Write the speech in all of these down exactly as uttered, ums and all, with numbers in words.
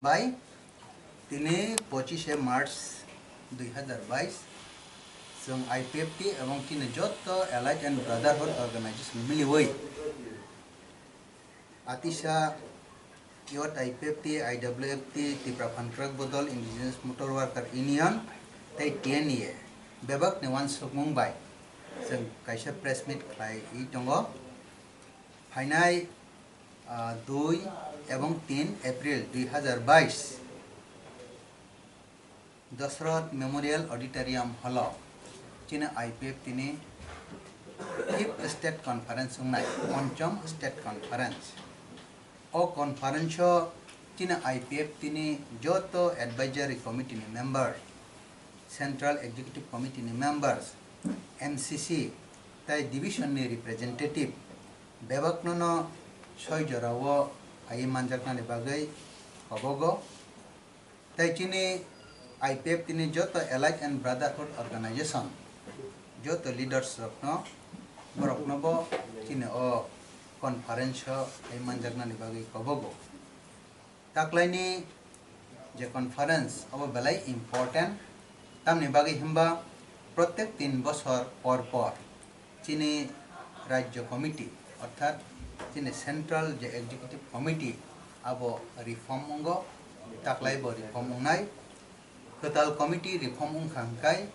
Bai, tini pochishe March dui hazar bais, chwng I P F T ebong chini jotto Allied and Brotherhood Organization miliwi, Atisa, Youth I P F T, I W F T, Tipra Phan Kwrak Bodol, Indigenous Motor Worker Union, tei T N E A, bebakni uansukmung bai chwng kaisa press meet khlaiwi tongo. Phainai, ah, dui ebong tin April dui hazar bais, Dosroth Memorial Auditorium Hall o chini I P F T ni fifth State Conference wngnai, Ponchom State Conference. O conference o chini I P F T ni joto Advisory Committee ni member, Central Executive Committee ni members, M C C tei division ni representative bebakno no soi jora o phaiwi manjaknani bagwi kobogo. Tei chini I P F T ni joto Allied and Brotherhood Organization, joto leaders rokno, borokno bo chini o conference o phai manjaknani bagwi kobogo. Taklaini je conference abo belai important, tamni bagwi himba protek tin bosor por por chini Rajya Committee, orthat chini Central je Executive Committee, abo reform wngo, taklai bo reform wngnai. Kwtal committee reform wngkha hwnkhe,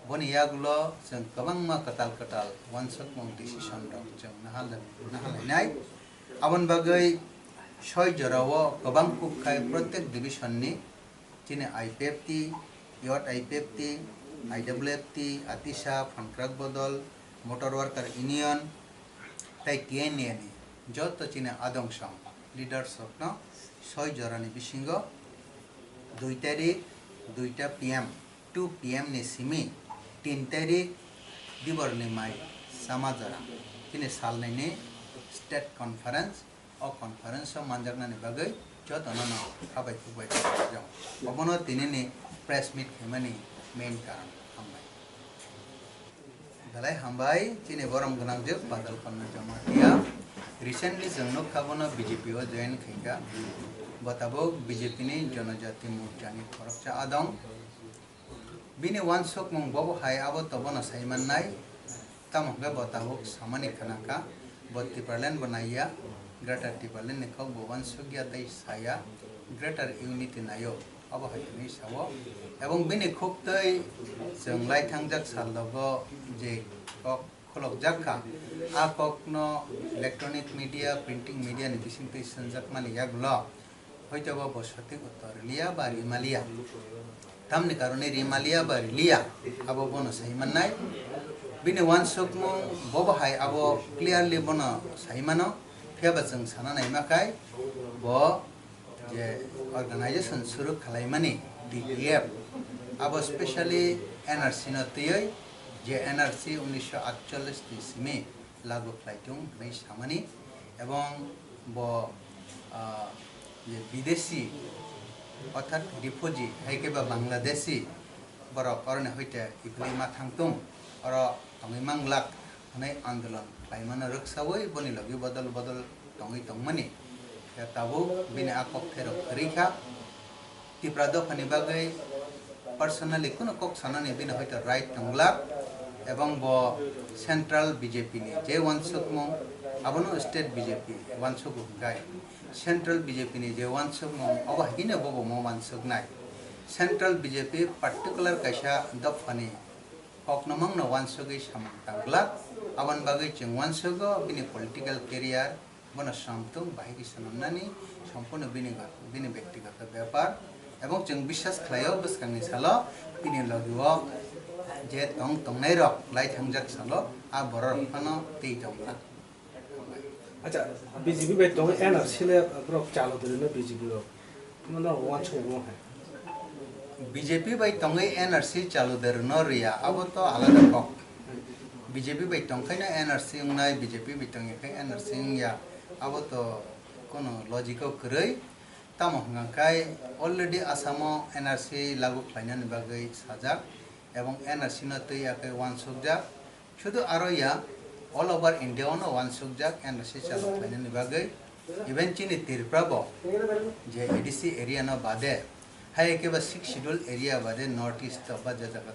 boni yagulo chwng kwbangma kwtal kwtal uansukmung decision rok chwng nahal-, nahalainai. Aboni bagwi soi jorao kwbang kuk khai protek division ni, chini I P F T, Youth I P F T, I W F T, Atisa, Phan Kwrak Bodol, Motor Worker Union, tei T N A ni joto chini adong song leaders rokno soi jorani bisingo dui tarik duita P M, two P M ni simi tin tarik Diborni mai sama jora chini salnwi ni state conference, o conference o manjaknani bagwi jotono no khabai khukbai khabai jong. Obono tini ni press meet khaimani main karon. Hambai. Belai hambai, chini borom gwnangjwk Badal Panda Jamatia. Recently chwng nukha bono B J P o join khaikha. Bo tabuk B J P ni Janajati Morcha ni khoroksa adong. Bini uansukmung bobo hai abo to bono sai mannai. Tamo hwnkhe bo tabuk samani khnakha. Bo Tipraland bo naiya. Greater Tipraland ni kok bo uansukya tei saya. Greater Unity naio. Abo hai hwnwi sao. Ebong bini khuktwi chwng lai thangjak sal logo je kok khulokjak kha, a kokno electronic media, printing media ni bisingtwi swnjakmani yagulo hoitobo bo sothik uttor riliya ba rimaliya. Tamni karone rimaliya ba riliya, abo bono sai mannai. Bini uansukmung bobo hai abo clearly bono sai mano, phiyaba chwng sana naima khai bo je organization suru khalaimani D T F, abo specially N R C no twiwi je N R C unisho atchollish ni simi lagu khlaitung hwnwi samani, ebong bo, ah, je bidesi orthat refugee hai khe ba Bangladeshi borok oroni hoite iphilwi ma thangtung, oro tongwi manglak hwnwi andolon khlaimano rwksaui boni logi bodol bodol tongwi tongmani. Ya tabuk bini a kok therok kwrwi kha. Tipra dophani bagwi personally kunu kok sanani bini hoito right tongglak, ebong bo central B J P ni je uansukmung abono state B J P uansugo hwnkhe central B J P ni je uansukmung obo hai kheno bobo mo uansuknai. Central B J P particular kaisa dophani kokno mangno uansugwi samung tangglak, aboni bagwi chwng uansugo bini political career, bono samtung bahai khe swnamnani, sompurno bini got-, bini bektigoto bepar, ebong chwng biswas khlaio bwskangni salo bini logio je tong tongnai rok lai thangjak salo a borok rok phano twi tongla. Acha, B J P bai tongwi N R C le borok chalo dwrwino B J P rok. Mano uansukmung hai. B J P bai tongwi N R C chalo dwrwino rwya, abo to alada kok. B J P bai tongkhaino N R C wngnai, B J P bai tongya khe N R C wngya, abo to kono logic o kwrwi. Tamo hwnka khe already Assam o N R C lagu khlainani bagwi sajak, ebong N R C no twi ya khe uansukjak. Shudu aro ya, all over India o no uansukjak N R C chalo khlainani bagwi. Even chini Tripura bo je A D C area no bade, hai eke ba six schedule area bade North East o ba je jaga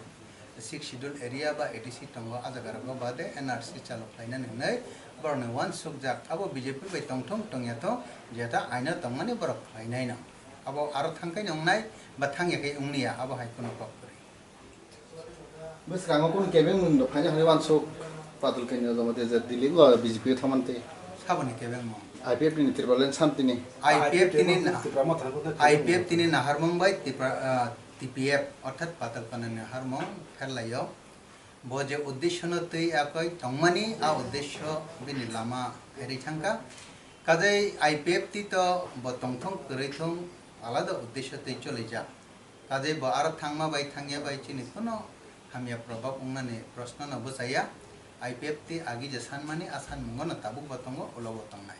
six schedule area ba A D C tongo, a jaga rogo bade N R C chalo khlaina hinwi borok ni uansuk jak. Abo B J P bai tongthung tongya thung, jeta aino tongmani borok khlainai no. Abo aro thangkhai no wngnai ba thangya khai wngya, abo hai kheno kok kwrwi. Bwskango kunu kebeng mung rok phaina hwnwi uansuk Patul Kanya joma de je Delhi o B J P o thaman tei. Saboni kebeng mung. I P F T ni Tripura Land Samti ni. I P F T ni na-, Tripura Motha no I P F T ni naharmung bai Tripura, ah, T P F orthat Patul Kanya ni naharmung pherlaio. Bo je uddesho no twi akoi tongmani, a uddesho bini lama pherwi thangkha. Kajai I P F T to bo tongthung kwrwi thung alada uddesho twi cholijak. Kajai bo aro thangma bai thangya bai chini kuno hamya probab wngnani proshno no bwchaya. I P F T agi je sanmani a sanmungo no tabuk bo tongo, ulo bo tongnai.